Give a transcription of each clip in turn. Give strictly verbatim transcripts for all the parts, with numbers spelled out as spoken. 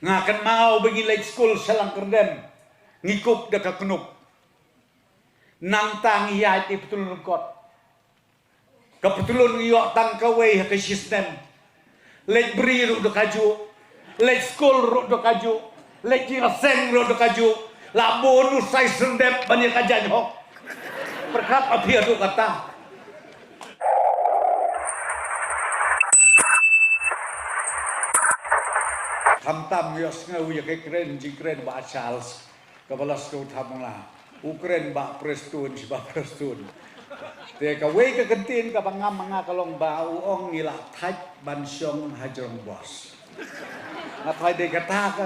Nga kynmaw ba ngi leit skul sha Langkyrdem, ngi kup da ka knup. Nangta ngi ïaid ïa i patlun lyngkot. Ka patlun ngi ïoh tang kawei ha ka shisnem. Leit bri ruh da kajuh. Leit skul ruh da kajuh. Leit ïaseng ruh da kajuh. La bun u sai sendep ban ïa ka jaiñ hok. Pyrkhat a phi haduh katta. Khamtam ïohsngew ïa ka kren jingkren Bah Charles. Kaba la sdang thamula. U kren Bah Prestone, shi Bah Prestone. Te kawei ka kyntien kaba ngam ma nga ka long ba u ong ngi la thait ban shong ha jrong bos. Nga thait dei kata ka,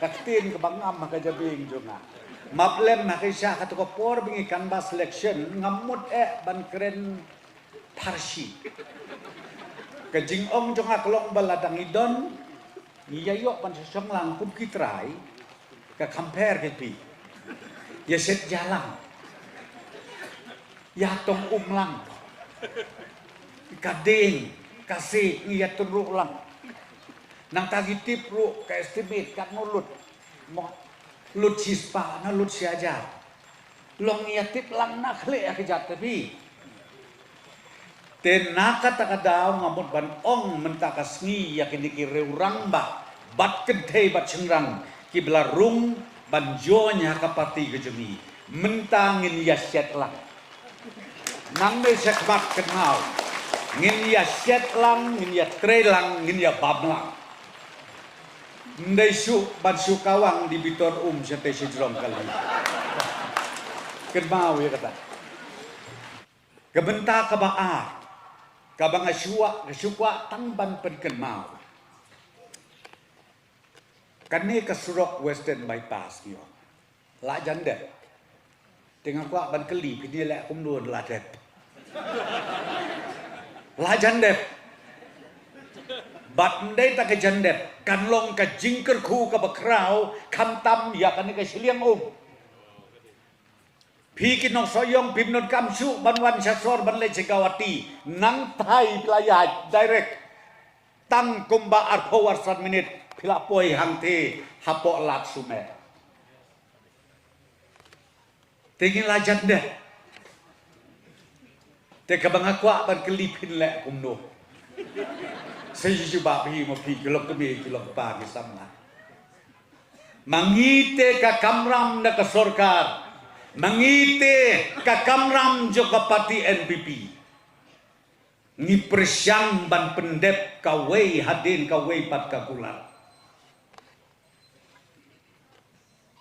ka kyntien kaba ngam ha ka jabieng jong nga. Map lem ha ka sha kato ka por ba ngi canvass election, ngam mut eh ban kren pharshi. Ka jingong jong nga ka long ba lada ngi don, ngi ïa ïoh ban sha shong lang kum ki trai, ka compare ka pi. Ïa shet ja lang. Ïa tong um lang. Ka ding, ka si, ngi ïa tun ruh lang. Nangta ngi tip ruh ka estimate katno lut. Mo, lut shispah, na lut shi hajar. Long ïa tip lang na khleh ïa ka jait ka phi. Te na kata ka daw nga mut ban ong mynta ka sngi ïa kine ki riewrangbah bad kynthei bad shynrang kiba la rung ban join ha ka party ka jong ngi. Mynta ngin ïa shet lang. Nang dei sha khmat kynmaw. Ngin ïa shet lang, ngin ïa trei lang, ngin ïa bam lang. Ndei shu ban shu kawang di bitor um shatei sha jrong kali. Kynmaw ïa kata. Ka bynta kaba ar, kaba nga shu kwah, nga shu kwah tang ban pynkynmaw. Kane ka surok Western Bypass ngi ong la jan dep. Te nga kwah ban kylli phi, ngi leh kumno la dep. La jan dep. Bad ndei ta ka jan dep kan long ka jingkyrkhu kaba khraw khamtam ïa kane ka shiliang um. Phi ki nongshong ïong phim donkam shuh ban wan sha sor ban leit sha Guwahati. Nangtai phi la ïaid direct. Tang kumba arphew arsan minit phi la poi hangtei hapoh Lad Sumer. Te ngi la jan dep. Te kaba nga kwah ban kylli phin leh kumno. Sa shu ba phi ma phi ki long kmie ki long kpa ki samla. Ma ngi te ka kamram na ka sorkar. Ma ngi te ka kamram jong ka party N P P. Ngi pyrshang ban pyndep kawei hadien kawei pat ka kular.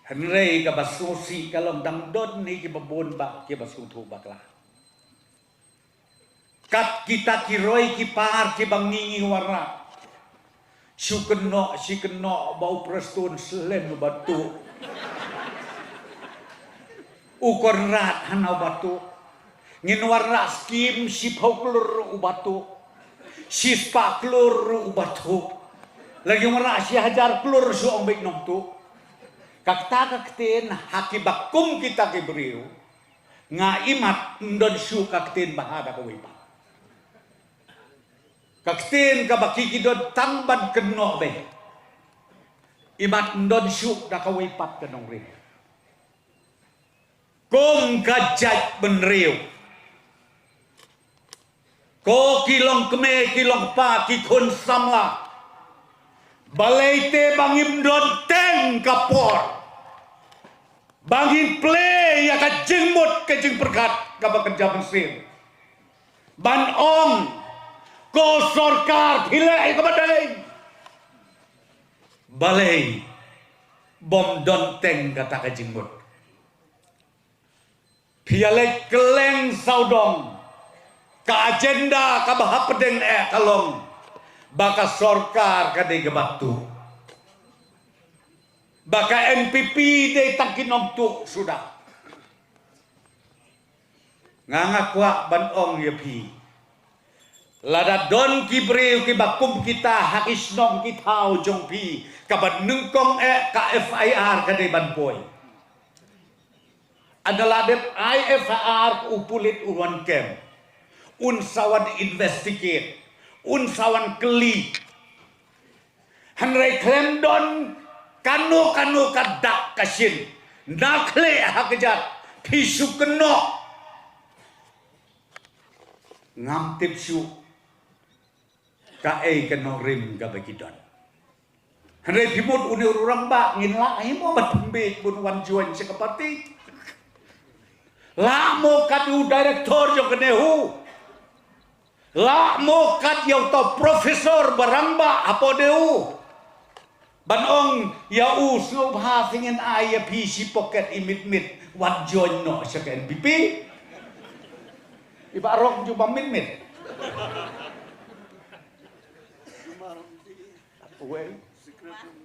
Hynrei kaba sngewsih ka long dang don hi kiba bun bah kiba sngewthuh bakla. Kat kita ki roi ki par kiba ngi ngi wanrah. Shu kynnoh shi kynnoh ba u Prestone slem u batu. U Conrad hana u batu. Ngin wanrah skim shiphew klur u batu. Shispah klur u batu. Lagi wanrah shi hajar klur shu ong beit nongtuh. Kata ka ktien ha kiba kum kita ki briew. Nga imat ndon shuh ka ktien ba ha da kawei pat. Ka ktien kaba ki ki don tang ban kynnoh beit. Imat ndon shuh da kawei pat ka nongrim. Kum ka jaitbynriew. Ko ki long kmie ki long kpa ki khun samla. Balei te ba ngim don teng ka por. Ba ngin plie ïa ka jingmut ka jingpyrkhat kaba kynja mynsiem. Ban ong ko sorkar phi leh ïa kaba dei. Balei bym don teng kata ka jingmut. Phi ïa leit kylleng sawdong. Ka agenda kaba hapdeng eh ka long ba ka sorkar ka dei kaba tuh. Ba ka N P P dei tang ki nongtuh suda. Nga nga kwah ban ong ïa phi. Lada don ki briew kiba kum kita ha ki shnong ki thaw jong phi kaba nyngkong eh ka F I R ka dei ban poi. Ynda la dep ai F I R u pulit u wan kem. Un sa wan investigate. Un sa wan kylli. Hynrei khlem don Kano kano ka dak ka shin, na khleh ha kjat, phi shu kynnoh. Ngam tip shuh kaei ka nongrim kaba ki don. Hynrei phi mut une u rangbah, ngin lah hi mo ban pynbeit ban wan join sha ka party? Lah mo kat u director jong ka NEHU? Lah mo kat ïa uta u professor ba rangbah hapoh NEHU? Ban ong ïa u, sngewbha, ngin ai ïa phi shi pocket i mit mit, wan join noh sha ka NPP. I Bah Rok ju bam mit mit. Wei.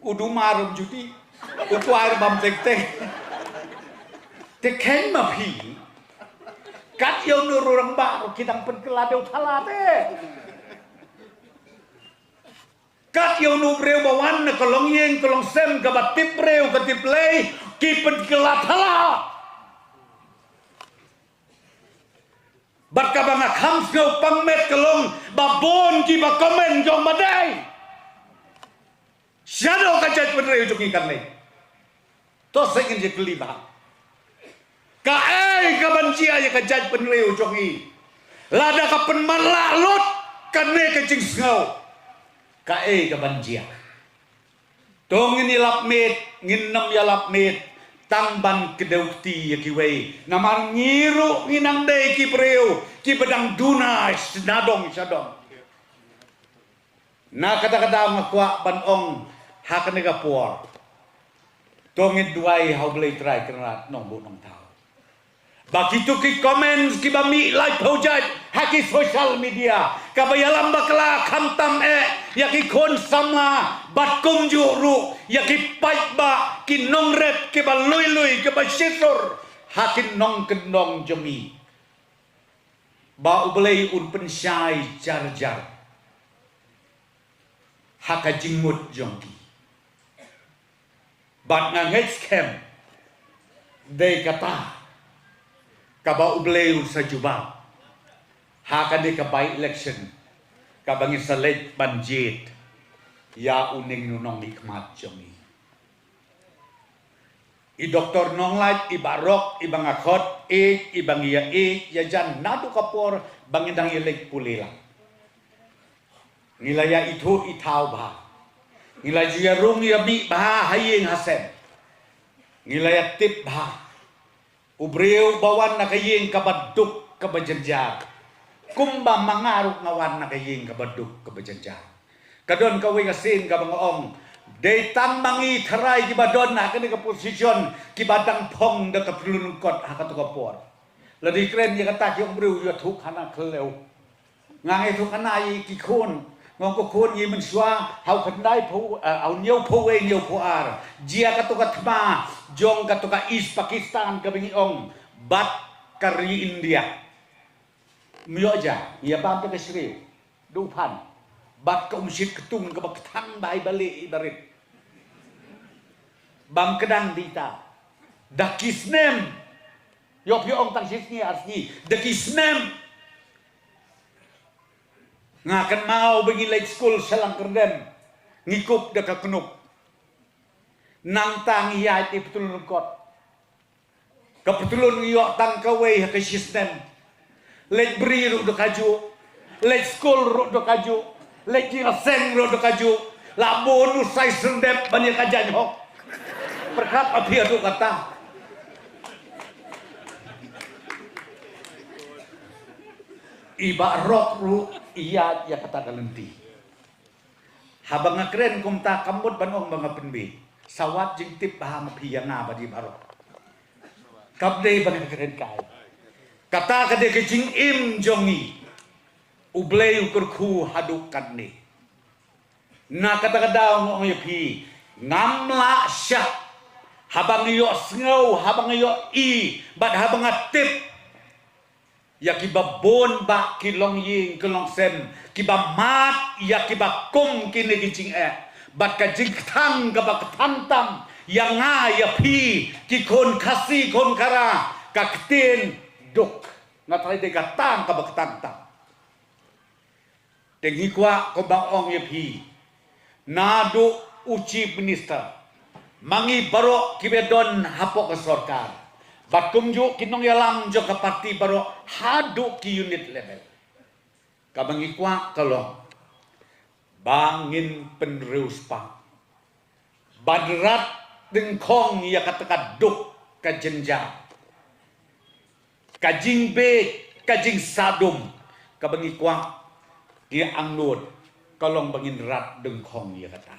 U Dumar um juti. U kwai bam tek tek. Te kheiñ ma phi, kat ïa une u rangbah ruh ki dang pynkylla dewthala te. Kat ïa une u briew ba wan na ka longïing ka longsem, kaba tip briew ka tip lei, ki pynkylla thala. Bad kaba nga kham sngew pang met ka long ba bun kiba comment jong ba dei shadow ka jaitbynriew jong ngi kan lei. To sa ngin ïa kylli bha, kaei kaban jia ïa ka jaitbynriew jong ngi? Lada ka pynmatlah lut kane ka jingsngew, kaei kaban jia? To ngin ïalap miet, ngin nym ïalap miet tang ban kdew kti ïa kiwei. Namar ngi ruh ngi nang dei ki briew kiba dang duna sha dong sha dong. Na kata ka daw nga kwah ban ong ha kane ka por, to ngin duwai ha U Blei Trai Kynrad Nongbuh Nongthaw, ba kito ki comments kiba mih laiphew jait ha ki social media, kaba ïalam bakla khamtam eh ïa ki khun samla bad kumjuh ruh ïa ki paidbah, ki nongrep kiba lui lui, kiba shisur ha ki nongkyndong jong ngi, ba U Blei un pynshai jar jar ha ka jingmut jong ki. Bad nga ngeit skhem dei kata kaba U Blei un sa jubab ha kane ka by election kaba ngin sa leit ban jied ïa une u nongmihkhmat jong ngi. I Doktor Nonglait, i Bah Rok, iba nga khot ïeit, iba ngi ïa ïeit ïa jan naduh ka por ba ngi dang ïa leit pule lang. Ngi la ïa ithuh ithaw bha. Ngi la ju ïa rung ïa mih bha ha ïing ha sem. Ngi la ïa tip bha. U briew ba wan na ka ïing kaba duk kaba jynjar, kumba ma nga ruh nga wan na ka ïing kaba duk kaba jynjar. Ka don kawei ka sien kaba nga ong, dei tang ma ngi tharai kiba don ha kane ka position kiba dang phong da ka pynlyngkot ha kato ka por. Lada kren ïa kata ki ong briew ïathuh khana khlem. Nga ngeit u khana ïa ki khun. Nga ong ko khun, ngi mynshuwa ha u khyndai phew, eh, ha u hynñiew phew wei hynñiew phew ar, jia kato ka thma jong kato ka East Pakistan kaba ngi ong bad ka ri India. Ym ïoh ja, ngi ïa bam da ka shriew, da u phan bad ka umshit ktung kaba kthang bha iba lieh iba rit. Bam kdang dei ta da ki snem. Ïoh phi ong tang shi sngi ar sngi, da ki snem. Nga kynmaw ba ngi leit skul sha Langkyrdem, ngi kup da ka knup. Nangta ngi ïaid ïa i patlun lyngkot. Ka patlun ngi ïoh tang kawei ha ka shi snem. Leit bri ruh da kajuh. Leit skul ruh da kajuh. Leit ïing seng ruh da kajuh. La bun u sai sendep ban ïa ka jaiñ hok. Pyrkhat ma phi haduh katta. I Bah Rok ruh i ïaid ïa kata ka lynti. Haba nga kren kumta kam mut ban ong ba nga pynbeit. Sa wat jingtip bha ma phi ïa nga bad i Bah Rok. Kam dei ba nga kren kai. Kata ka dei ka jingim jong ngi. U Blei u kyrkhu haduh katne. Na kata ka daw nga ong ïa phi, ngam lah shah haba nga ïohsngew, haba nga ïohi bad haba nga tip ïa kiba bun bah ki longïing ki longsem kiba mad ïa kiba kum kine ki jingeh bad ka jingkthang kaba kthang tam ïa nga ïa phi ki khun Khasi khun Khara, ka ktien duk. Nga tharai dei ka tang kaba kthang tam. Te ngi kwah kumba ong ïa phi, naduh u Chief Minister, Ma ngi baroh kiba don hapoh ka sorkar, bad kumjuh ki nongïalam jong ka parti baroh haduh ki unit level, kaba ngi kwah ka long ba ngin pynriewspah, ban rat dyngkhong ïa kata ka duk, ka jynjar, ka jingbieit, ka jingsahdum, kaba ngi kwah, ngi angnud, ka long ba ngin rat dyngkhong ïa kata.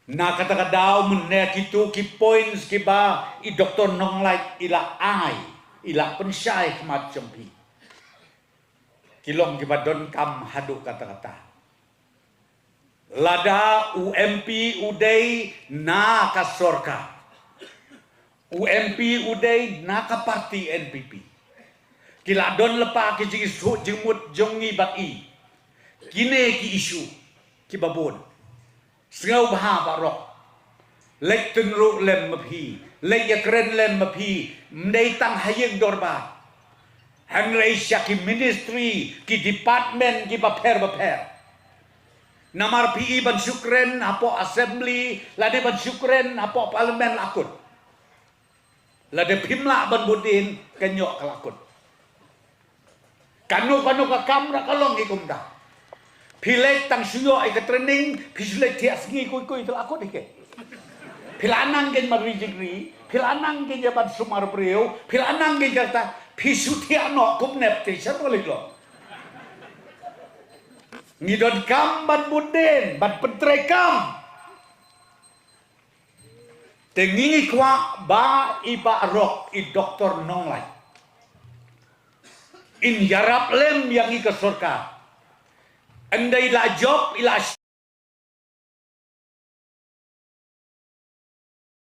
Na kata ka daw mynne kito ki points kiba i Doktor Nonglait i la ai, i la pynshai khmat jong phi, ki long kiba donkam haduh katta katta. Lada u M P u dei na ka sorkar, u M P u dei na ka parti N P P, ki la don lypa ki jingïasuh jingmut jong ngi bad i. Kine ki issue kiba bun. Sngewbha baroh, leit tynruh lem ma phi, leit ïakren lem ma phi, ym dei tang ha ïing dorbar, hynrei sha ki ministry, ki department kiba pher bapher. Namar phi i ban shu kren hapoh assembly lane ban shu kren hapoh parliament la kut. Lada phim lah ban bud dien, kan ïoh ka la kut. Kano kano ka kam ruh ka long hi kumta. Phi leit tang shu ïoh ïa ka training, phi shu leit thiah sngi kuikui te la kut hi ke. Phi la nang kein ban ri jingri, phi la nang kein ïa ban sumar briew, phi la nang kein kata, phi shu thiah noh kum nep te sha to leit long. Ngi donkam ban bud dien, ban pyntreikam. Te ngi ngi kwah ba i Bah Rock, i Doktor Nonglait, in ïarap lem ïa ngi ka sorkar. Ynda i la jop, i la